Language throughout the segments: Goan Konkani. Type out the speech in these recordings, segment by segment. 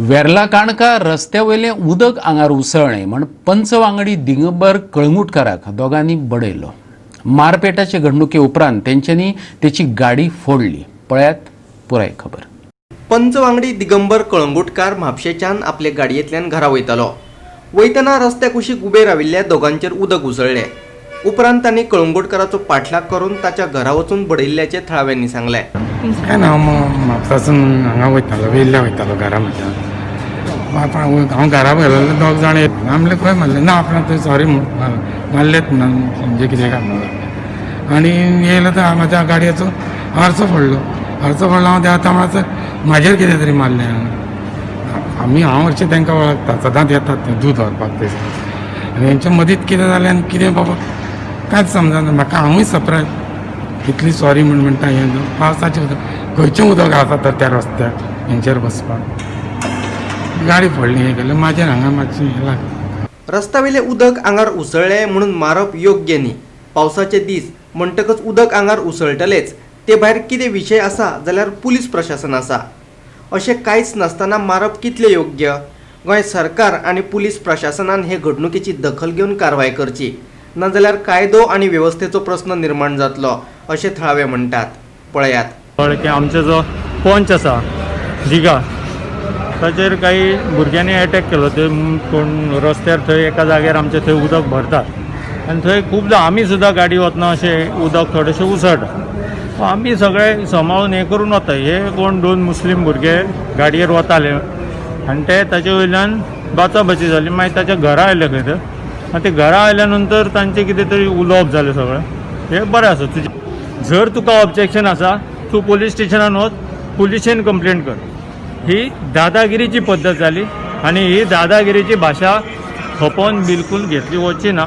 वेर्ला काणका रस्त्या वयलें उदक आंगार उसळ्ळें म्हण पंच वांगडी दिगंबर कळंगूटकाराक दोगांनी बडयलो. मारपेटाचे घडणुके उपरांत तेंच्यांनी तेची गाडी फोडली. पळयात पुराय खबर. पंच वांगडी दिगंबर कळंगूटकार म्हापशेच्यान आपले गाडयेंतल्यान घरा वयतालो. वयतना रस्त्या कुशीक उबे राविल्ल्या दोगांचेर उदक उसळ्ळें. उपरांत तांणी कळंगूटकाराचो पाठलाग करून ताच्या घरा वचून बडयिल्ल्याचें थळाव्यांनी सांगलें. काय ना, हांव म्हापसासून हांगा वयतालो, वेल्ल्या वयतालो घरा म्हज्या. हांव घरा गेलो, दोग जाण येत आमले खंय म्हणलें ना आपणाक थंय सॉरी म्हूण मारलेत म्हणून म्हणजे कितें काय म्हणून. आनी येयलो तर म्हाज्या गाडयेचो आरसो फोडलो. आरसो फोडलो, हांव देंवता म्हणसर म्हाजेर कितें तरी मारलें. आमी हांव हरशीं तांकां वळखता, सदांच येतात ते दूद व्हरपाक थंयसर. आनी हेंच्या मदींच कितें जालें आनी कितें बाबा कांयच समजना म्हाका. हांवूय सरप्रायज. इतली सॉरी म्हूण म्हणटा. हें पावसाचें उदक, खंयचें उदक आसा तर त्या रस्त्यार हेंचेर बसपाक. गाडी फोडली, हें केलें, म्हाजेर हांगा मातशें हें लागलें. रस्त्यावेलें उदक आंगार उसळ्ळें म्हणून मारप योग्य न्ही. पावसाचे दीस म्हणटकच उदक आंगार उसळटलेच. ते भायर कितें विशय आसा जाल्यार पुलीस प्रशासन आसा. अशें कांयच नासतना मारप कितलें योग्य? गोंय सरकार आनी पुलीस प्रशासनान हे घडणुकेची दखल घेवन कारवाय करची, नाजाल्यार कायदो आनी वेवस्थेचो प्रस्न निर्माण जातलो अशें थळावे म्हणटात. पळयात. कळ्ळें की आमचो जो पंच आसा दिगा, ताचेर काही भुरग्यांनी एटॅक केलो. ते कोण रस्त्यार थंय एका जाग्यार आमचे थंय उदक भरतात आनी थंय खुबदां आमी सुद्दां गाडी वतना अशें उदक थोडेशें उसळटा. आमी सगळे सांबाळून हें करून वता. हे कोण दोन मुस्लीम भुरगे गाडयेर वताले आनी ते ताचे वयल्यान बाचाबाची जाली. मागीर ताच्या घरा आयले खंय तर आनी ते घरा आयल्या नंतर तांचें कितें तरी उलोवप जालें. सगळें हें बरें आसा. तुजें जर तुका ऑब्जेक्शन आसा, तूं पोलीस स्टेशनान वच, पुलिशेन कंप्लेन कर. ही दादागिरीची पद्दत जाली आनी ही दादागिरीची भाशा खपोवन बिलकूल घेतली वचची ना.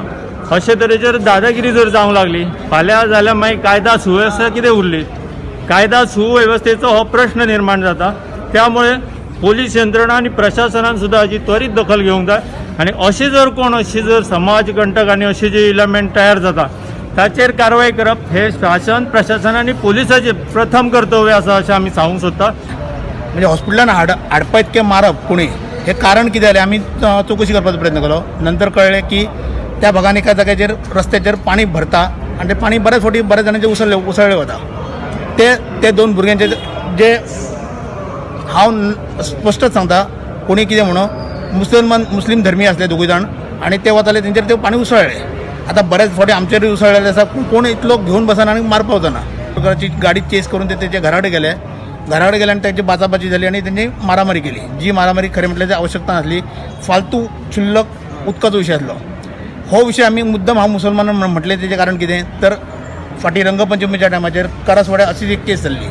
अशे तरेचेर दादागिरी जर जावंक लागली फाल्यां जाल्यार मागीर कायदा सुवेवस्था कितें उरली? कायदा सुवेवस्थेचो हो प्रश्न निर्माण जाता. त्यामुळे पोलीस यंत्रणा आनी प्रशासनान सुद्दां हाची त्वरीत दखल घेवंक जाय. आनी अशें जर कोण अशी जर समाज कंटक आनी अशी जी इलेमेंट तयार जाता, ताचेर कारवाय करप हे शासन, प्रशासन आनी पोलिसाचें प्रथम कर्तव्य आसा अशें आमी सांगूंक सोदता. म्हणजे हॉस्पिटलान हाडपा इतकें मारप कोणी, हें कारण कितें जालें, आमी चवकशी करपाचो प्रयत्न केलो. नंतर कळ्ळें की त्या भागान एका जाग्याचेर रस्त्याचेर पाणी भरता आनी तें पाणी बऱ्याच फावटी बऱ्याच जाणांचें उसळ्ळें वता. ते ते दोन भुरग्यांचे जे हांव स्पश्टच सांगता, कोणी कितें म्हणून, मुसलमान, मुस्लीम धर्मीय आसले दोगूय जाण आनी ते वताले, तेंचेर तें पाणी उसळ्ळें. आतां बऱ्याच फावटी आमचेरूय उसळ्ळेलें आसा. कोण इतलो घेवन बसना आनी मारपाक वचना. प्रकारची गाडी चेस करून ते तेच्या घरा कडेन गेले. घरा कडेन गेले आनी तांची बाचाबाची जाली आनी तेंची मारामारी केली, जी मारामारी खरें म्हटल्यार आवश्यकता नासली. फालतू क्षुल्लक उदकाचो विशय आसलो हो विशय. आमी मुद्दम हांव मुसलमान म्हण म्हटलें तेजें कारण कितें तर फाटीं रंगपंचमीच्या टायमाचेर करासवाड्यार अशीच एक केस जाल्ली.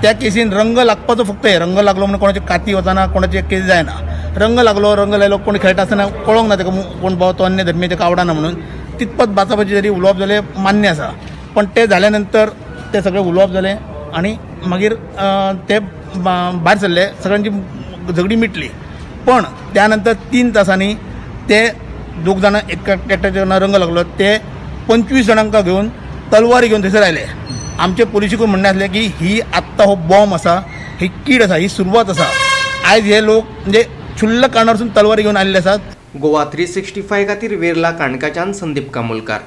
त्या केसीन रंग लागपाचो फक्त हे रंग लागलो म्हणून कोणाची काती वचना, कोणाची केस जायना. रंग लागलो, रंग लायलो, कोण खेळटा आसतना कळोंक ना ताका कोण बाबा तो अन्य धर्मीय, ताका आवडना म्हणून तितपत बाचाबाची जाली, उलोवप जालें, मान्य आसा. पण तें जाल्या नंतर ते सगळें उलोवप जालें आनी मागीर ते भायर सरले, सगळ्यांची झगडी मिटली. पण त्या नंतर 3 तासांनी ते दोग जाणां, एकट्याच्या रंग लागलो, ते 25 जाणांका घेवन तलवारी घेवन थंयसर आयले. आमचे पोलिसीकूय म्हणणें आसलें की ही आत्तां हो बॉम्ब आसा, ही कीड आसा, ही सुरवात आसा. आयज हे लोक म्हणजे क्षुल्लक कारणावरसून तलवारी घेवन आयिल्ले आसात. गोवा 365 खातीर वेर्ला काणकाच्यान संदीप कामोलकार.